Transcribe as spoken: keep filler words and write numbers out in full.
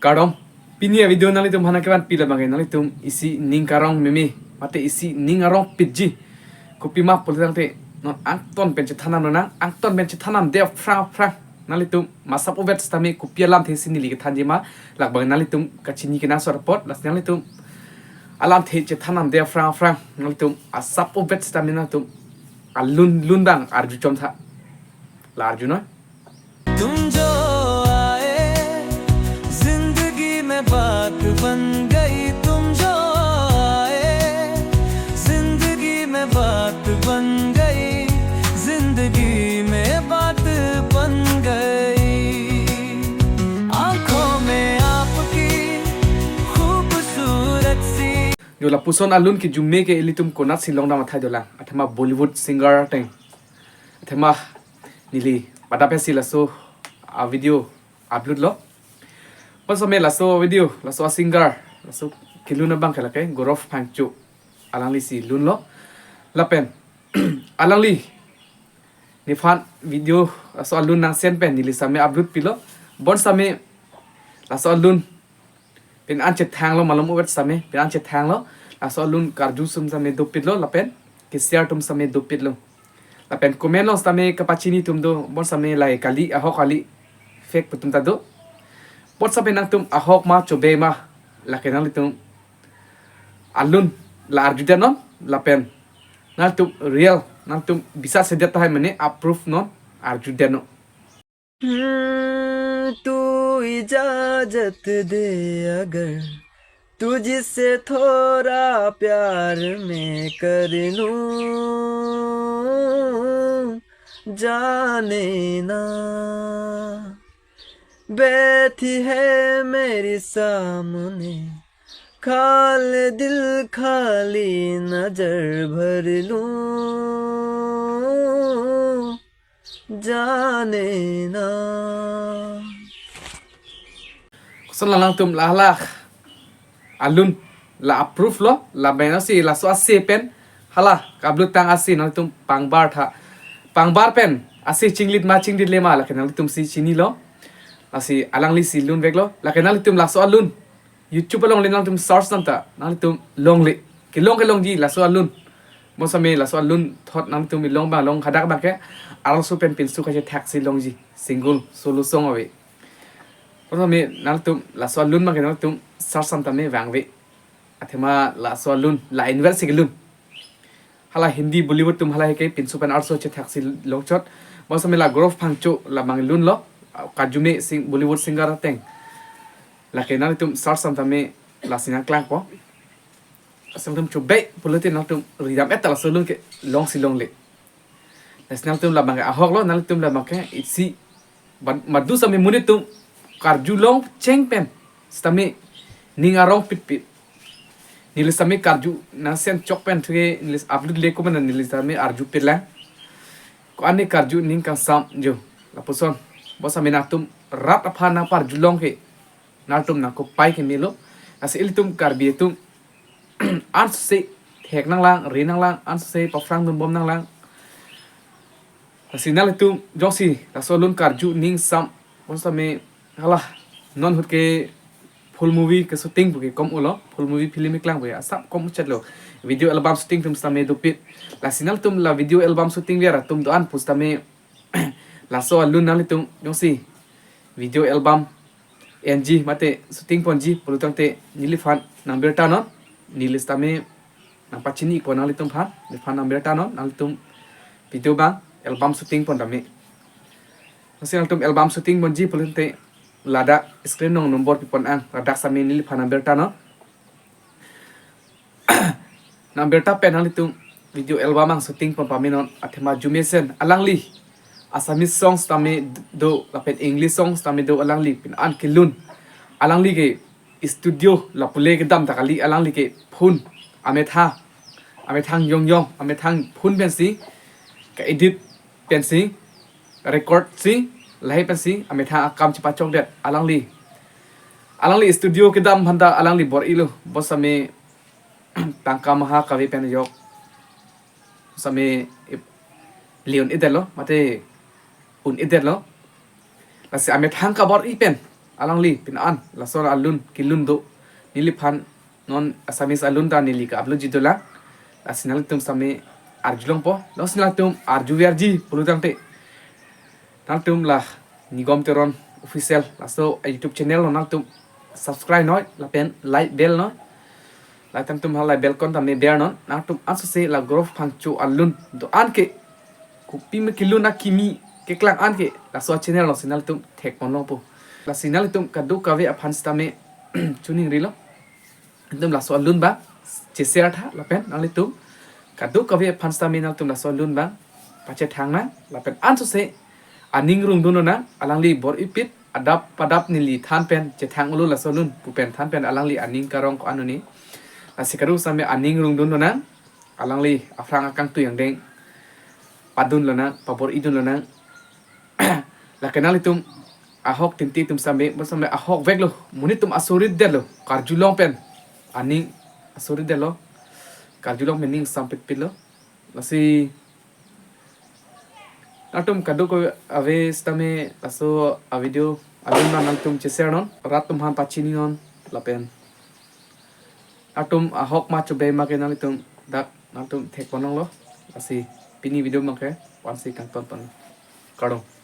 Kardom, pini a-video nanglitum aphan nangkevanpi labang ke nanglitum isi ning karong meme, mate isi ning arong pitji. Kopima pulo tangte non angton pen chethan nang, angton pen chethan nang de aphrang aphrang. Nanglitum masap uvet sitame kopi alamthe si neli kethanji ma, labang nanglitum kachini kenangsot apot, lasi nanglitum alamthe chethan nang de aphrang aphrang. Nanglitum asap uvet sitame nanglitum alun lun abang arju chom tha. La arju noi. तुम जो आए, जिंदगी में बात बन गई। तुम जो आए, जिंदगी में बात बन गई। जिंदगी में बात बन गई। आंखों में आपकी खूबसूरत सी। Jo, lapuson alun kejume ke ilitum konatsi longdam athai dolang. Athema Bollywood singer ateng. Athema neli pada pensi laso a-video upload lo. Bonsitame laso video, laso a-singer, laso kelun abang ke lake Gaurav Phangcho, alanglisi lunlo. Lapen alangli nephan video laso alun nangsen pen neli sitame upload pilo. Bonsitame laso alun pini an chethanglo, malom uvet sitame pini an chethanglo. Laso alun karju atum sitame dopiklo lapen ke-share atum sitame dopiklo. Lapen comment along sitame kapachini atum do, bonsitame lahai kali, ahok kali, fake pu atum ta do. Bonsitame nangtum ahok ma, chobei ma, lake nanglitum alun la arju det non, lapen nangtum real, nangtum bisas sedet tahai mane approve non, arju det non. हम्म, तू इजाजत दे अगर, तुझसे थोड़ा प्यार मैं कर लूं, जाने ना। बैठी है मेरी सामने, खाली दिल खाली नजर भर लूं, जाने ना। Koson la nangtum la hala alun la approve lo, lapen si laso ase pen hala ka-upload tang ase nangtum pangbar tha. Pangbar pen ase chinglit ma chinglit le ma lake nangtum si chinilo. Lasi alanglisi lunveklo. Lake nangtum laso alun YouTube along le nangtum search nang ta, nangtum longle. Kelong kelongji laso alun. Bonsitame laso alun thot nangtum ilong abang, long hadak abang ke arloso pen pinso kachethak si longji. Single solo song ave. Bonsitame nangtum laso alun abang ke nangtum search nang tame vangve. Athema laso alun la inverse kelun. Hala Hindi Bollywood atum hala ke pinso pen arloso chethak si longchot. Bonsitame la Gaurav Phangcho labang lunlo. Kajume sing Bollywood singer ateng. Lake nangtum search nang tame lasi nangklangpo. Lasi nangtum chobei pulote nangtum ridam et ta laso alun ke longsi longle. Lasi nangtum labang ke ahoklo, nangtum labang ke isi bad-, madu sitame monit atum karju longcheng pen sitame ning arong pitpit. Neli sitame karju nangsen chok pen thuke neli upload le ko mane neli sitame arjupitlang. Ko-an ne karju ning kangsam jo. Lapuson. Bonsitame nangtum rat aphan nangparjulong ke nangtum nangkopai kemelo. Lasi ilitum Karbi atum ansose thek nanglang, ri nanglang, ansose paphrang dunbom nanglang. Lasi nanglitum jongsi laso alun karju ning sam, bonsitame hala non ahut ke full movie ke-shooting pu ke kom ulo, full movie film keklang pu ke asap kom uchetlo. Video album shooting atum sitame dopik. Lasi nangtum la video album shooting ver atum do-an pusitame laso alun nanglitum jongsi video album enji mate shooting ponji pulo tangte neliphan nangbirta non, neli sitame nangpachini ko nanglitum aphan, neliphan nangbirta non, nanglitum video abang album shooting pon tame. Lasi nangtum album shooting ponji pulo tangte ladak screen along number pipon ang, ladak sitame neliphan nangbirta non. Nangbirta pen nanglitum video album ang shooting pon pame non, athema jumesen alangli Assamese songs tame do lapen English songs tame do alangli pini an kelun. Alangli ke studio lapu le kedam ta kali, alangli ke phone amethang, amethang yong yong, amethang phone pensi ka-edit pensi, record si, lahai pensi amethang akam chepachokdet alangli. Alangli studio kedam aphan ta alangli bor-ilo, bonsitame tangka maha kave pen ajok sitame ip-, le un-edetlo, mate un-edetlo. Lasi amethang kabor-i pen Alangli pini an laso alun kelun do. Neliphan non Assamese alun ta neli ka-upload ji dolang. Lasi nanglitum sitame arjulongpo. Lasi nanglitum arjuverji pulotangte, nanglitum la Nigom Teron Official laso YouTube channel lo nanglitum subscribe noi lapen like bell noi. Lapen nanglitum halahei bell icon tame bernon. Nanglitum ansose la Gro Phangcho alun do-an ke, kopima kelun akimi keklang an ke laso channel lo si nanglitum thekponlongpo. Lasi nanglitum kadokave aphan sitame choningrilo, nanglitum laso alun abang che-share tha lapen nanglitum kadokave aphan sitame nanglitum laso alun abang pachethang nang lapen ansose aning rungdun lonang. Alangli bor-ipit adap padap neli than pen chethang-olo laso alun pu pen than pen alangli aning karong ko-an un-e. Lasi kadokave sitame aning rungdun lonang. Alangli aphrang akangtui angdeng padun lonang, pabor-idun lonang. Lake nanglitum ahok tinte atum sitame, bonsitame ahokveklo. Monit atum asurit detlo, karjulong pen aning asurit detlo, karjulong pen ning sampitpitlo. Lasi nanglitum kadokave sitame laso avideo alun abang nanglitum che-share non, rat atum aphan pachininon lapen nanglitum ahok ma chobei ma ke nanglitum dak nanglitum thekponlonglo. Lasi pini video abang ke la-ansi kangtonpon. Kardom.